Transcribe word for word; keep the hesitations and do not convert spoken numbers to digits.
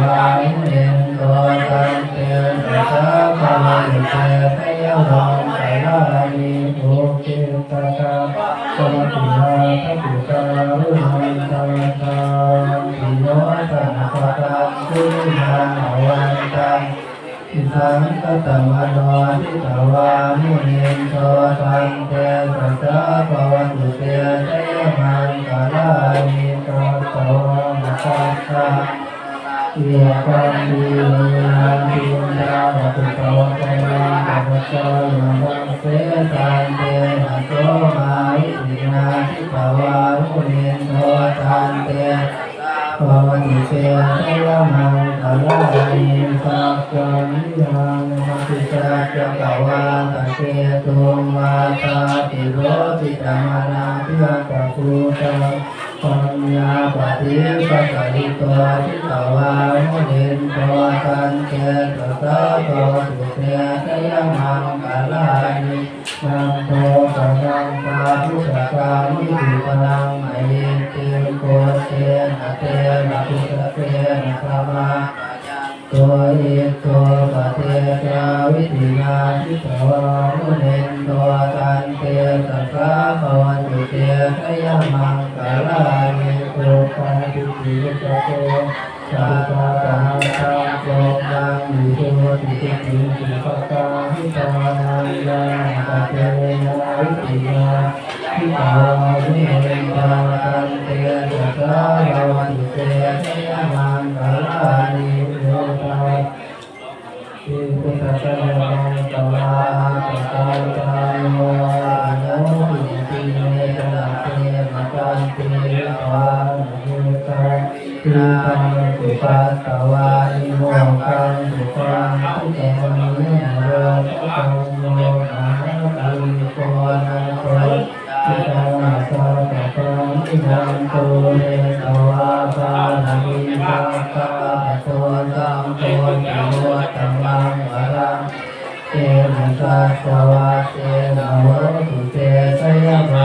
vā munindo, taṃ tejasā bhavatu te jayamaṅgalāni. Ukkhittakhaggamatihatthasudāruṇantaṃ, dhāvantiyojanapathaṅgulimālavantaṃ iddhībhisaṅkhatamano, jitavā munindo, taṃ tejasā bhavatu te jayamaṅgalāni. Katvāna kaṭṭhamudaraṃ iva gabbhinīyā, ciñcāya duṭṭhavacanaṃ janakāyamajjhe, santena somavidhinā jitavā munindo, taṃ tejasā bhavatu te jayamaṅgalāni. Saccaṃ vihāya matisaccakavādaketuṃ, vādābhiropitamanaṃ atiandhabhūtaṃ, paññāpadīpajalito, jitavā munindo, taṃ tejasā bhavatu te jayamaṅgalāni. Nandopanandabhujagaṃ vibudhaṃ mahiddhiṃ, puttena therabhujagena damāpayanto, iddhūpadesavidhinā Bhagavā munindo tantejasā bhavatu te jayamaṅgalāni. Duggādi vajjena sīse paṭhavipokkhajātimaṃ visuddhijutimiddhibakābhidhānaṃ ñāṇāgadena vidhinā jitavā munindo tantejasā bhavatu te jayamaṅgalāni. Buddha